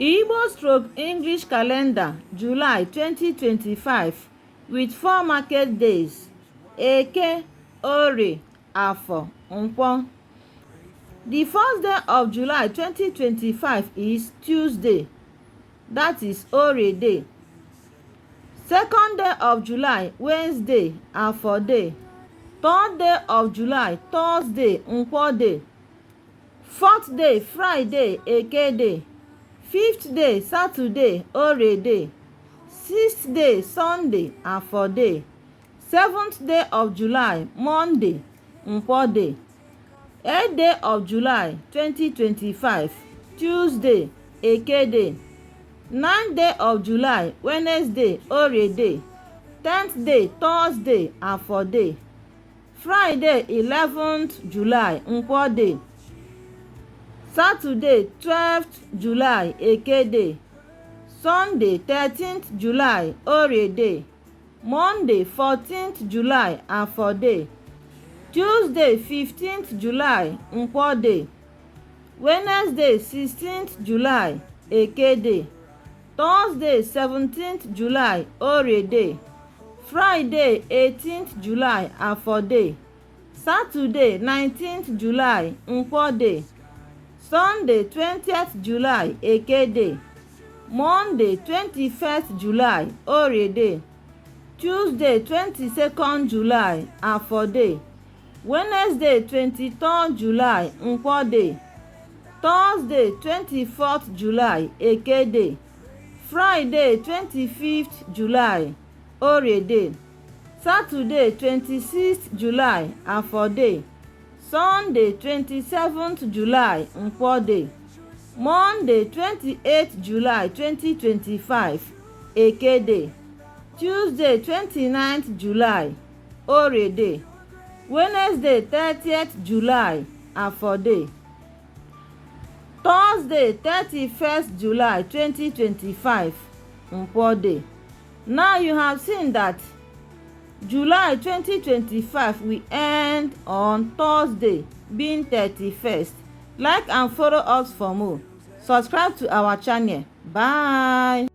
Igbo/English calendar July 2025 with 4 market days: Eke, Orie, Afọ, Nkwọ. The first day of July 2025 is Tuesday, that is Orie Day. Second day of July, Wednesday, Afọ Day. Third day of July, Thursday, Nkwọ Day. Fourth day, Friday, Eke Day. Fifth day, Saturday, Orie Day. Sixth day, Sunday, Afọ Day. Seventh day of July, Monday, Nkwọ Day. Eighth day of July 2025, Tuesday, Eke Day. Ninth day of July, Wednesday, Orie Day. 10th day, Thursday, Afọ Day. Friday, 11th July, Nkwọ Day. Saturday, 12th July, Eke Day. Sunday, 13th July, Orie Day. Monday, 14th July, Afọ Day. Tuesday, 15th July, Nkwọ Day. Wednesday, 16th July, Eke Day. Thursday, 17th July, Orie Day. Friday, 18th July, Afọ Day. Saturday, 19th July, Nkwọ Day. Sunday, 20th July, Eke Day. Monday, 21st July, Orie Day. Tuesday, 22nd July, Afọ Day. Wednesday, 23rd July, Nkwọ Day. Thursday, 24th July, Eke Day. Friday, 25th July, Orie Day. Saturday, 26th July, Afọ Day. Sunday, 27th July, Nkwọ Day. Monday, 28th July 2025, Eke Day. Tuesday, 29th July, Orie Day. Wednesday, 30th July, Afọ Day. Thursday, 31st July 2025, Nkwọ Day. Now you have seen that July 2025 will end on Thursday, being 31st. Like and follow us for more. Subscribe to our channel. Bye.